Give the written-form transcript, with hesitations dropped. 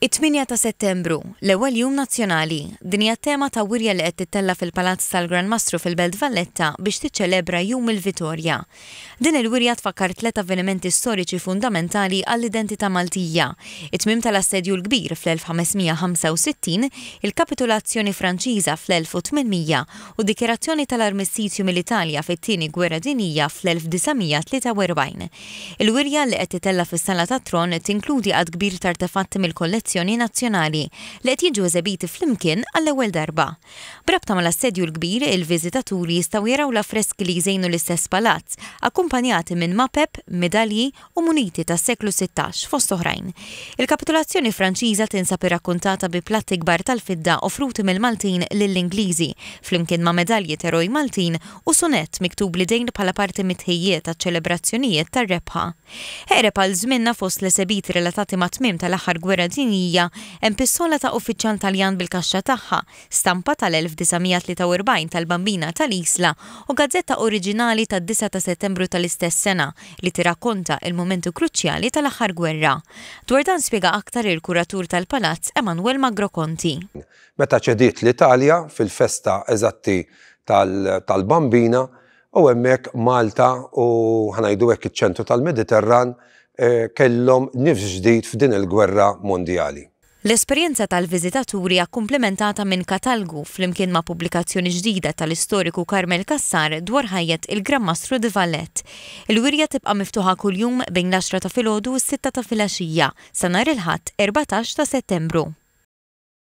It-8 ta' Settembru, l-ewwel jum nazzjonali. Din hija t-tema ta' wirja li qed tittella' fil-Palazz tal-Gran Mastru fil-Belt Valletta biex tiċċelebra Jum il-Vitorja. Din il-wirja tfakkar tliet avvenimenti storiċi fundamentali għall-identità Maltija, it-tmiem tal-Assedju l-Kbir fl-1565, il-kapitulazzjoni Franċiża fl-1800 u d-dikjarazzjoni tal-armistizju mill-Italja fit-Tieni Gwerra Dinjija fl-1943. Il-wirja li qed titella' fis-Sala tat-Tron tinkludi għadd kbir ta' artefatti mill-kollezzjoni nazzjonali li qed jiġu eżebiti flimkien għall-ewwel darba. B'rabta mal-Assedju l-Kbir, il-viżitaturi jistgħu jaraw l-affreski li jżejnu l-istess palazz, akkumpanjati minn mapep, midalji u muniti tas-seklu 16, fost oħrajn. Il-kapitulazzjoni Franċiża tinsab irrakkuntata bi platti kbar tal-fidda offruti mill-Maltin lill-Ingliżi, flimkien ma' medalji t'eroj Maltin u sunett miktub bl-idejn bħala parti mit-tħejjijiet għaċ-ċelebrazzjonijiet tar-rebħa. Eqreb għal żmienna fost l-esebiti relatati mat-tmiem tal-aħħar gwerra dinjija hemm pistola ta' uffiċjal Taljan bil-kaxxa tagħha, stampa tal-1943 tal-Bambina tal-Isla u gazzetta oriġinali tad-9 ta' Settembru tal-istess sena li tirrakkonta il-mumenti kruċjali tal-aħħar gwerra. Dwar dan spjega aktar il-kuratur tal-Palazz Emanuel Magro Conti. Meta ċediet l-Italja fil-festa eżatti tal-Bambina u hemmhekk Malta u ħa ngħidu hekk iċ-ċentru tal-Mediterran kellhom nifs ġdid f'din il-gwerra mondjali. L-esperjenza tal-viżitaturi hija kkumplimentata minn katalgu flimkien ma' pubblikazzjoni ġdida tal-istoriku Carmel Cassar dwar ħajjet il-Gran Mastru de Valette. Il-wirja tibqa' miftuħa kuljum bejn l-għaxra ta' filgħodu u s-sitta ta' filgħaxija sa nhar il-Ħadd 14 ta' Settembru.